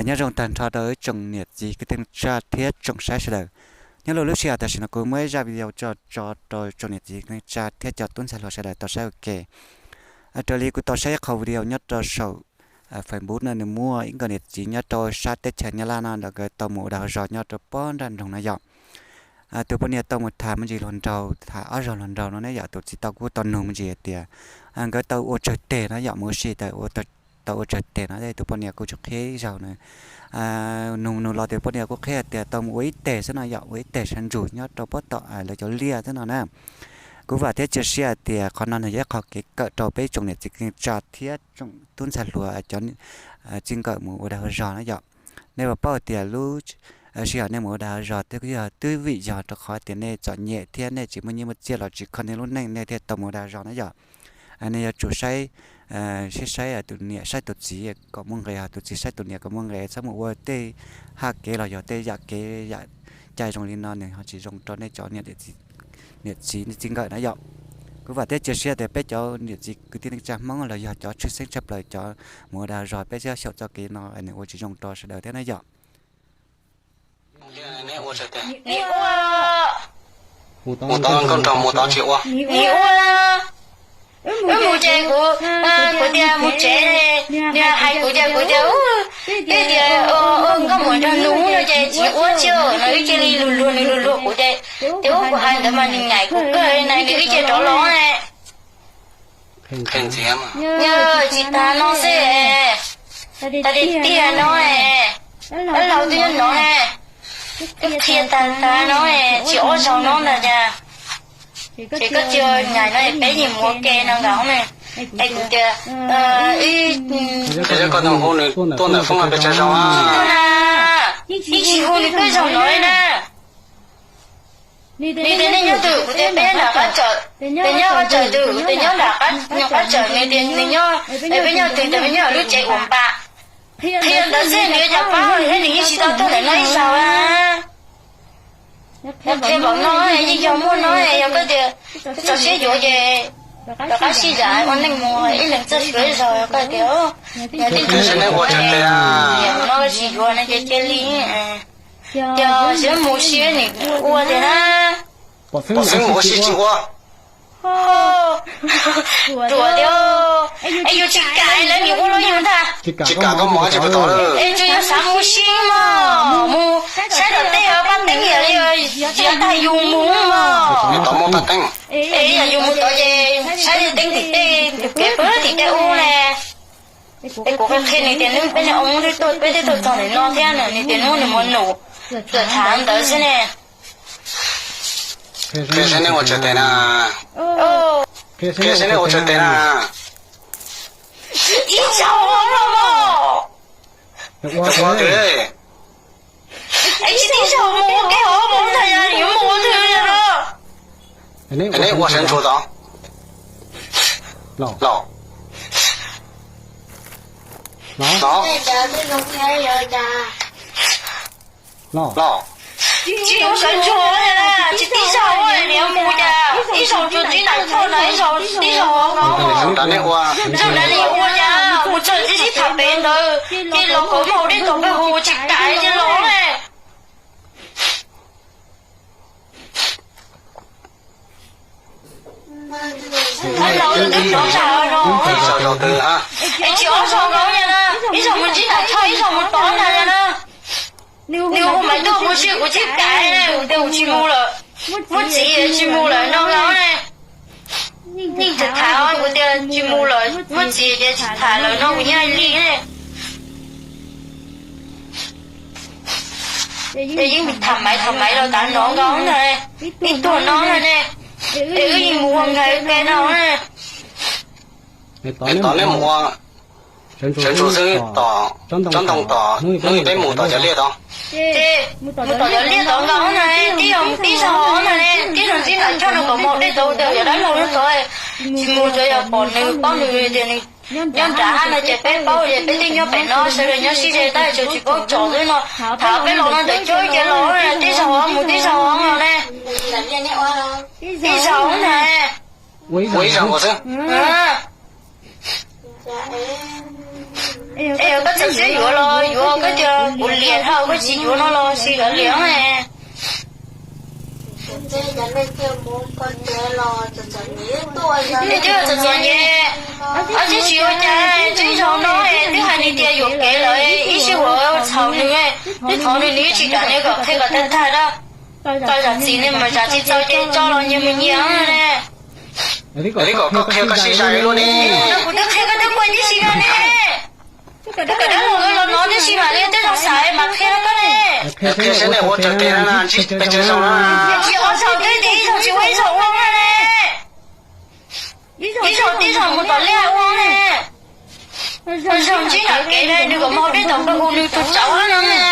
Nyob zoo tag nrho rau ib tsoom niam txiv kwv tij neej tsa thiab tsoom saib sawv daws. Nyob rau lub sij hawm tam sim no kuv muab ib zaj video tso tso rau tsoom niam txiv kwv tij neej tsa thiab cov tub ntxhais hluas sawv daws tau saib ua ke. Raws li kuv tau saib ib qho video nyob rau saum Facebook no, nws muaj ib nkawm niam txiv nyob rau sab teb chaws Nyab Laj no, nkawd tau mus ua dag zog nyob rau pob nraj nroog no yom. Tus poj niam tau mus tham me ntsis hluas nraug, tham ob zaug hluas nraug no ne yom, tus txiv tau kuj tau nug me ntsis hais tias nkawd tau ua tsawg teg no yom, mus ua si tau ua tsawg teg no. Tus poj niam kuj tsis qhia ib zaug no, nug nug los tus poj niam kuj qhia tias tau mus ua ib teg xwb no yom, ua ib teg sab ntsuj nyob rau pob tom lawv cov liaj xwb no na. Kuv vam thiab cia siab hais tias qhov no nws yog ib qho kev kawm rau peb tsoom niam txiv kwv tij neej tsa thiab tsoom tub ntxhais hluas cov txij nkawm mus ua dag zog na yom. Nej puas paub tias lub sij hawm nej mus ua dag zog twb yog, twb vim yog rau qhov tias nej txom nyem thiab nej tsis muaj nyiaj muaj txiaj los tsis kho nej lub neej nej thiaj tau mus ua dag zog na yom. Nej yuav tsum saib, saib saib tus niam saib tus txiv kom muaj nqis, tus txiv saib tus niam kom muaj nqis, txhob mus ua tej haj kev los yog tej yam kev yam cai zoo li no, nws ho tsis zoo rau nej cov niam txiv txij nkawm na yom. Kuv vam thiab cia siab tias peb cov niam txiv kwv tij neej tsa Hmoob los yog cov tshwj xeeb tshaj plaws cov mus ua dag zog peb thiaj xyaum txoj kev no nws ua tsis zoo rau sawv daws thiab na yom. Ua, mus tod nkauj nraug mus tod tsis ua. Ua, wb mus ces kuv, kuv tias mus tsev, nws hais kuv ces kuv tias, wb tias nkauj mus nrog nws no ces tsis ua tsis no, wb cia li luag luag nws luag luag kuv ces, ces ua kuv hais ntawd mas nws nyaim kuv kawg na, nws wb cia rov los ne. Yog tsis tas no xwb, tas tiag tiag no, dab laug twb nyob no, twb qhia tas tas no, tsis ob zaug no ntag cas. Ces koj cia nyaim no peb yeej mus ua ke no nkaus ne. Es kuv tias, ib, koj hu nws tuaj ntawm foob no peb tsa zaug na. Yeej tsis hu nws peb zaug no li na. Nws tias nej nyob twg, kuv tias peb nyob nram qab tsawm. Tias nyob qab tsawm twg, kuv tias nyob nram qab tsawm, nws tias nws nyob, peb nyob twg, tias peb nyob lub tsev uas npam. Qhia ntawd xwb nws yuav cov pab thiab nws yeej tsis tau tuaj ntawm no ib zaug. Yog qhia npaum no yeej yog muaj no, yog koj tias tsis txaus siab yuav ces rov qab sib zam ua neej mus ib leeg txoj sia ib zaug, yog koj tias, yog tij, no tsis yuav no ces cia li. Yog xyov mus siab nws ua tiag na. Pom xeeb mus ua si tsis ua. Ruam tiag, es yus tsis kam lawv nim ua luaj yus ntag. Tsis kam koj mus tsis pub tod. Es tsuas yog xav mus si mog, mus saib tom tej paj teeb, yog tag yus mus mog. Tom muaj paj teeb. Es yog yus mus tod ces saib tej teeb tim tej, tus kev pw tim tej ub ne. Es kuv qhia nws tias nws peb zoo, peb twb tuaj txog ntawm no thiab, nws tias hnub nws mus num, tsuas tham ntawd xwb ne. Qhia saib nej ua tsaug tes na. Qhia saib nej ua tsaug tes na. Ib zaug los mas. Ua twg? Es tsis tib zaug mus ua ke hov mus ntag, yog yuav mus ua twg no. Neb ua sawv ntsuag tod los. Los. Tsis ua sawv ntsuag, tsis tib zaug, nws yuav mus cas ib zaug tsuas ntsib nram choj no, ib zaug tib zaug hov no. Zaum ntawd nws ua cas mus txog tib sib tham pem ntawd, ces los kom mus dej tau peb hu tsis kam ces los ne. Ib zaug twg? Es tsis ob zaug nkaus na, ib zaug mus ntsib nram choj, ib zaug mus tod ntag na. Nws hu Maiv tuaj mus si kuv tsis kam, kuv tias kuv tsis mus lawm, muaj txiv tsis mus lawm no nkaus ne. Yeej tham tham kuv tias tsis mus lawm, muaj txiv ces tsis tham lawm no kuv yeej li ne. Ces yeej tham Maiv tham Maiv los tav no nkaus na, ib tuag no na ne. Es wb yeej mus ua nkais ua ke no na. Tom neb mus ua sawv ntsuag xwb, tom tsob ntoo tom hnub peb mus tom cov liaj tod. Ces mus tom cov liaj tod nkaus na, tib zaug mus tib zaug na ne, tib zaug ntsib nram choj no kom mus dej tau, yog dab laug lub tod, tsis mus tsuas yog pom nws paub nws tias nws nyob nrad no ces peb paub ces peb twb nyob pem no, sawv daws nyob sib ze tab sis tsis paub tsom xwb no. Tham peb los no ntawm cov ces los tib zaug mus tib zaug no ne. Tib zaug na. Ua ib zaug xwb. Es yog koj txawm siab yuav los yuav, koj tias kuv liam dhau koj tsis yuav no los sis yog liam ne. Nws twb txom txom nyem, ob tug tsis ua cas, tseeb zaug no twb hais nws tias yuam kev lawm, ib sij huam txhaum nws, nws thov nws nws tsis kam, nws kom qhia kom tag tag da. Koj zam txim ne mas zam tsis txaus ces tso los nyias mus nyias ne. Li kom koj qhia koj sib zam luaj ne. Kuv twb qhia koj twb quaj tib si no ne. Koj kom dab laug los no tib si mam li twb zoo xaiv mam qhia koj ne. Qhia seb nej ua raws kev no na, tsis pes tsawg zaus no na. Tsis ob zaug twb ib zaug tsis ua ib zaug ua ne. Ib zaug tib zaug mus tom liaj ua ne. Zaug ntsib nram kev ne, nws kom mus hauv dej tom npawg hu nws tus tsauv no ne.